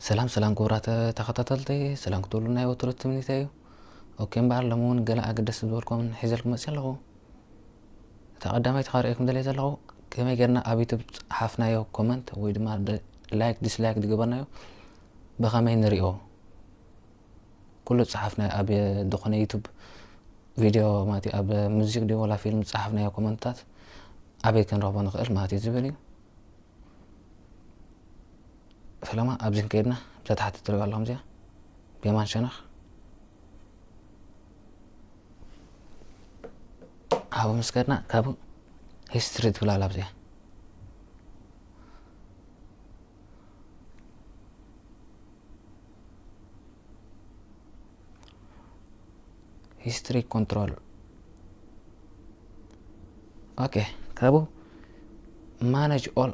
ሰላም ሰላም ክቡራት ተኸታተልቲ፣ ሰላም ክትብሉ ናይ ወትሩ ትምኒተይ እዩ። ኦኬ እምበኣር ሎሚ እውን ገለ ኣገደስቲ ዝበልኩምን ሒዘልኩም መፅእ ኣለኹ። እታ ቀዳመይቲ ከርእየኩም ደልየ ዘለኹ፣ ከመይ ጌርና ኣብ ዩቱብ ዝፀሓፍናዮ ኮመንት ወይ ድማ ላይክ ዲስላይክ ዝገበርናዮ ብኸመይ ንሪኦ? ኩሉ ዝፀሓፍናዮ ኣብ ዝኾነ ዩቱብ ቪድዮ ማለት እዩ፣ ኣብ ሙዚክ ድዩ ወላ ፊልም ዝፀሓፍናዮ ኮመንትታት ኣበይ ክንረኽቦ ንኽእል ማለት እዩ ዝብል እዩ። ፈለማ ኣብዚ ከይድና ብዛ ታሕቲ ትሪኦ ኣለኹም እዚኣ ብየማን ሸነኽ ኣብኡ ምስ ከድና ካብ ሂስትሪ ትብል ኣላ ኣብዚኣ። ሂስትሪ ኮንትሮል። ኦኬ፣ ካብኡ ማነጅ ኦል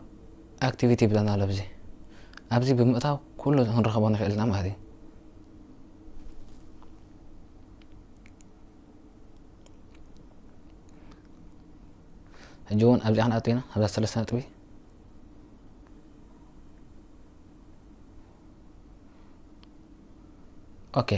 ኣክቲቪቲ ይብለና ኣሎ። ኣብዚ ኣብዚ ብምእታው ኩሉ ክንረኸቦ ንኽእል ኢና ማለት እዩ። ሕጂ እውን ኣብዚኣ ክንኣቱ ኢና ኣብዛ ሰለስተ ነጥቢ። ኦኬ፣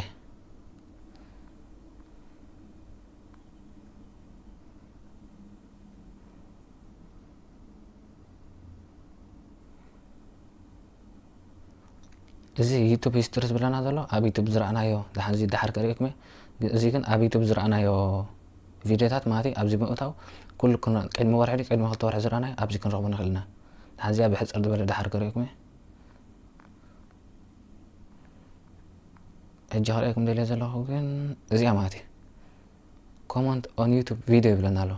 እዚ ዩቱብ ሂስትሪ ዝብለና ዘሎ ኣብ ዩቱብ ዝረኣናዮ፣ ደሓን እዚ ደሓር ከርእየኩም እየ። እዚ ግን ኣብ ዩቱብ ዝረኣናዮ ቪድዮታት ማለት እዩ። ኣብዚ ብምእታው ኩሉ ክን- ቅድሚ ወርሒ ድዩ ቅድሚ ክልተ ወርሒ ዝረኣናዮ ኣብዚ ክንረኽቦ ንኽእል ኢና። ደሓን እዚኣ ብሕፅር ዝበለ ደሓር ከርእየኩም እየ። ሕጂ ከርእየኩም ደልየ ዘለኹ ግን እዚኣ ማለት እዩ። ኮመንት ኦን ዩቱብ ቪድዮ ይብለና ኣሎ።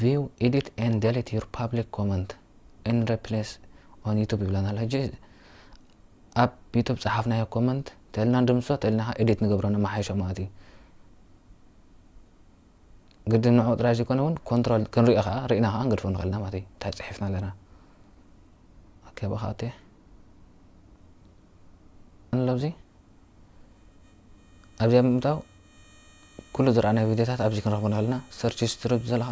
View, edit and delete your public comment and replace on YouTube ይብለና ኣሎ። ሕጂ ኣብ ዩቱብ ፀሓፍናዮ ኮመንት ተልና ድምሶ ተልና ኤዲት ንገብሮ ነመሓይሾ ማለት እዩ። ግድን ንዑ ጥራይ ዘይኮነ እውን ኮንትሮል ክንሪኦ ከዓ ርኢና ከዓ ንገድፎ ንኽእልና ማለት እዩ። እንታይ ፅሒፍና ኣለና። ኦኬ፣ ብኻቴ ኣለብዚ ኣብዚኣ ብምእታው ኩሉ ዝረኣናዮ ቪድዮታት ኣብዚ ክንረኽቦ ንኽእል ኢና። ሰርች ሂስትሪ ብዘለኻ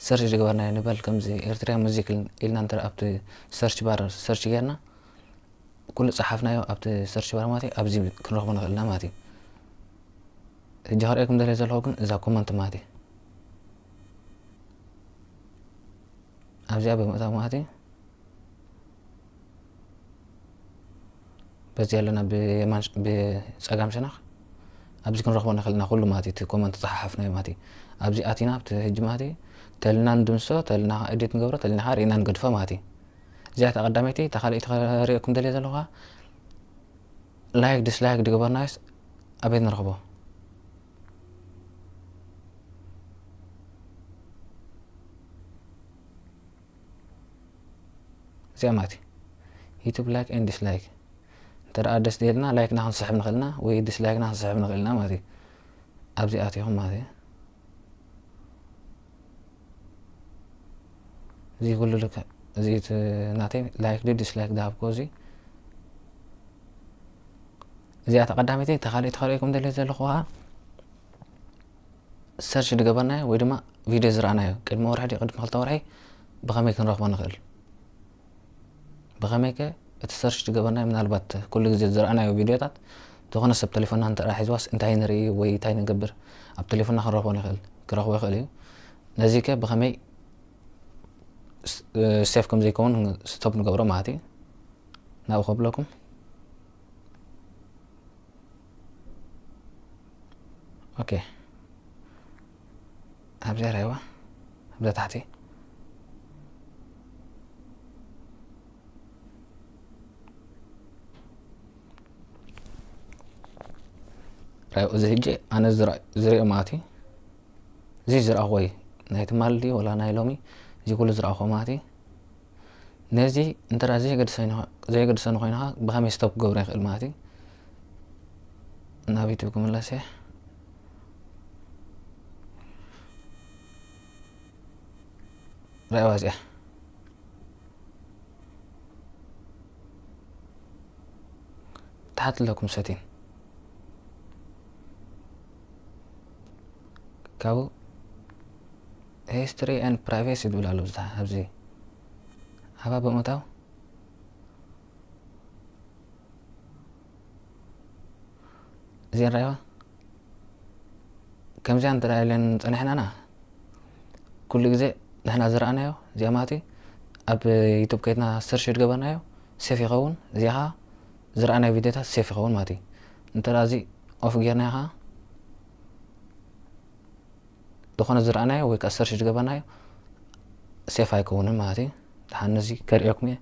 ሰርች ዝገበርናዮ ንበል፣ ከምዚ ኤርትርያ ሙዚክ ኢልና እንተ ኣብቲ ሰርች ባር ሰርች ጌርና ኩሉ ጸሓፍናዮ ኣብቲ ሰርች ባር ማለት እዩ፣ ኣብዚ ክንረኽቦ ንኽእል ኢና ማለት እዩ። ሕጂ ከርእየኩም ደልየ ዘለኹ ግን እዛ ኮመንት ማለት እዩ። ኣብዚኣ ብምእታው ማለት እዩ። በዚ ኣለና ብየማን ሽ- ብጸጋም ሸነኽ ኣብዚ ክንረኽቦ ንኽእል ኢና ኩሉ ማለት እዩ። እቲ ኮመንት ጸሓሓፍናዮ ማለት እዩ። ኣብዚ ኣቲና ኣብቲ ሕጂ ማለት እዩ ተልና ንድምሶ፣ ተልና ኤዲት ንገብሮ፣ ተልና ርኢና ንገድፎ ማለት እዩ። እዚኣ እታ ቀዳመይቲ፣ እታ ካልኣይቲ ከርእየኩም ደልየ ዘለኹ ላይክ ዲስላይክ ዝገበርናዮስ ኣበይ ንረኽቦ? እዚኣ ማለት እዩ ዩቱብ ላይክ ኤንድ ዲስላይክ። እንተ ደኣ ደስ ደልና ላይክና ክንስሕብ ንኽእልና ወይ ዲስላይክና ክንስሕብ ንኽእልና ማለት እዩ። ኣብዚ ኣቲኹም ማለት እዩ። እዚ ኩሉ ልክዕ እዚ እቲ ናተይ ላይክ ዲ ዲስላይክ ዝሃብኮ እዚ እዚኣ ተቐዳሚቲ ተኻሊእ ተኸሪእኩም ደልየ ዘለኹ ከዓ ሰርች ዝገበርናዮ ወይ ድማ ቪድዮ ዝረኣናዮ ቅድሚ ወርሒ ድዩ ቅድሚ ክልተ ወርሒ ብኸመይ ክንረኽቦ ንኽእል? ብኸመይ ከ እቲ ሰርች ዝገበርናዮ ምናልባት ኩሉ ግዜ ዝረኣናዮ ቪድዮታት ዝኾነ ሰብ ቴሌፎንና እንተ ሒዝዋስ እንታይ ንርኢ ወይ እንታይ ንገብር ኣብ ቴሌፎንና ክንረኽቦ ንኽእል ክረኽቦ ይኽእል እዩ። ነዚ ከ ብኸመይ ስ- ሴፍ ከም ዘይከውን ስቶፕ ንገብሮ ማለት እዩ። ናብኡ ከብለኩም። ኦኬ፣ ኣብዚኣ ራይዋ ኣብዛ ታሕቲ ራይ እዚ ሕጂ ኣነ ዝረ- ዝሪኦ ማለት እዩ። እዚ ዝረኣኹዎ እዩ ናይ ትማሊ ድዩ ወላ ናይ ሎሚ፣ እዚ ኩሉ ዝረኣኹዎ ማለት እዩ። ነዚ እንተ ደኣ ዘይገድሰኒ ኮይንኻ ብኸመይ ስቶፕ ክገብሮ ይኽእል ማለት እዩ? ናብ ዩቱብ ክምለስ እየ። ራእዋ እዚኣ ታሓት ኣለኩም ሰቲን ካብኡ ሂስትሪ ኤንድ ፕራይቬሲ ዝብል ኣሎ ኣብዚ ኣባ ብምእታው እዚአን ራእይዋ ከምዚኣ እንተ ኢለን ጸኒሕናና፣ ኩሉ ግዜ ንሕና ዝረኣናዮ እዚኣ ማለት እዩ፣ ኣብ ዩቱብ ከይድና ሰርች ዝገበርናዮ ሴፍ ይኸውን። እዚኣ ኸዓ ዝረኣናዮ ቪድዮታት ሴፍ ይኸውን ማለት እዩ። እንተ እዚ ኦፍ ጌርናዮ ኸዓ ዝኾነ ዝረኣናዮ ወይ ከዓ ሰርች ዝገበርናዮ ሴፍ ኣይከውንን ማለት እዩ። ደሓን ነዚ ከርእየኩም እየ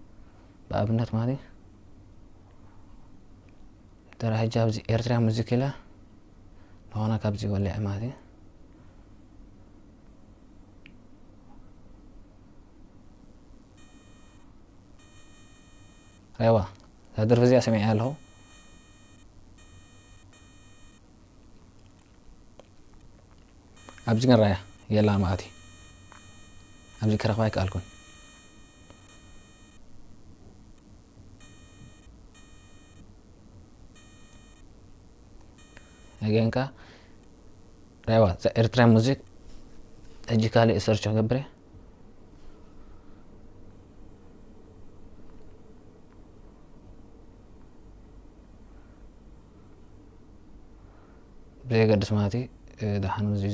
ብኣብነት ማለት እዩ። ተራ ሕጂ ኣብዚ ኤርትራ ሙዚክ ኢለ ዝኾነ ካብዚ ወሊዐ ማለት እዩ። ራይዋ፣ እዛ ደርፊ እዚኣ ሰሚዐያ ኣለኹ። ኣብዚ ግን ራያ የላ ማለት እዩ። ኣብዚ ክረኽባ ኣይከኣልኩን። ኣገንካ ራይዋ፣ እዛ ኤርትራ ሙዚክ ሕጂ ካልእ ሰርች ክገብር እየ። ብዘየገድስ ማለት እዩ። እ፣ ደሓን እዚ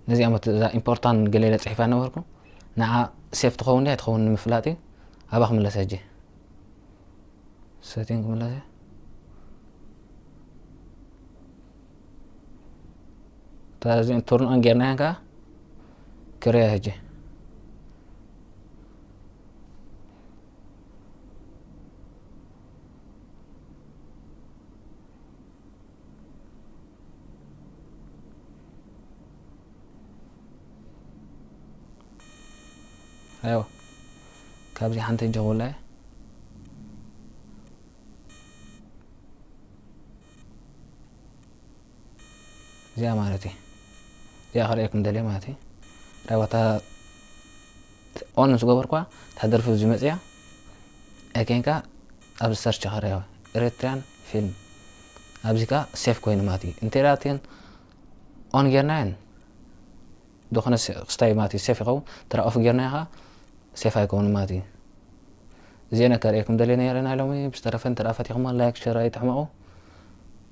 ነዚኣ መት-፣ እዛ ኢምፖርታንት ገለ ኢለ ጽሒፋ ነበርኩ። ንዓ ሴፍ ትኸውን ድያ ኣይትኸውን ንምፍላጥ እዩ። ኣብኣ ክምለስ ሕጂ። ሴቲንግ ክምለስ እየ። እታ እዚአን ቱርን ኦን ጌርናየን ከኣ ክርእያ ሕጂ። ኣዮ፣ ካብዚ ሓንቲ ጀኹላ እየ። እዚኣ ማለት እዩ። እዚኣ ከርእየኩም ደልየ ማለት እዩ። ራይዋ እታ ኦን ምስ ገበርኳ፣ እታ ደርፊ ኣብዚ መጽያ፣ ኣኬንካ ኣብዚ ሰርች ከርእያ፣ ኤሪትሪያን ፊልም። ኣብዚ ከኣ ሴፍ ኮይኑ ማለት እዩ። እንተ ደኣ እተን ኦን ጌርናየን፣ ዝኾነ ሴ-፣ ክስታይ ማለት እዩ፣ ሴፍ ይኸውን። እንተ ደኣ ኦፍ ጌርናዮ ከኣ ሴፍ ኣይከውንን ማለት እዩ። እዚአን ከርእየኩም ደልየ ነይረ ናይ ሎሚ። ብዝተረፈ እንተ ደኣ ፈቲኹሞ ላይክ፣ ሸር ኣይትሕመቑ።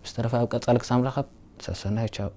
ብዝተረፈ ኣብ ቀጻሊ ክሳብ ንራኸብ፣ ሰሰናዩ፣ ቻው።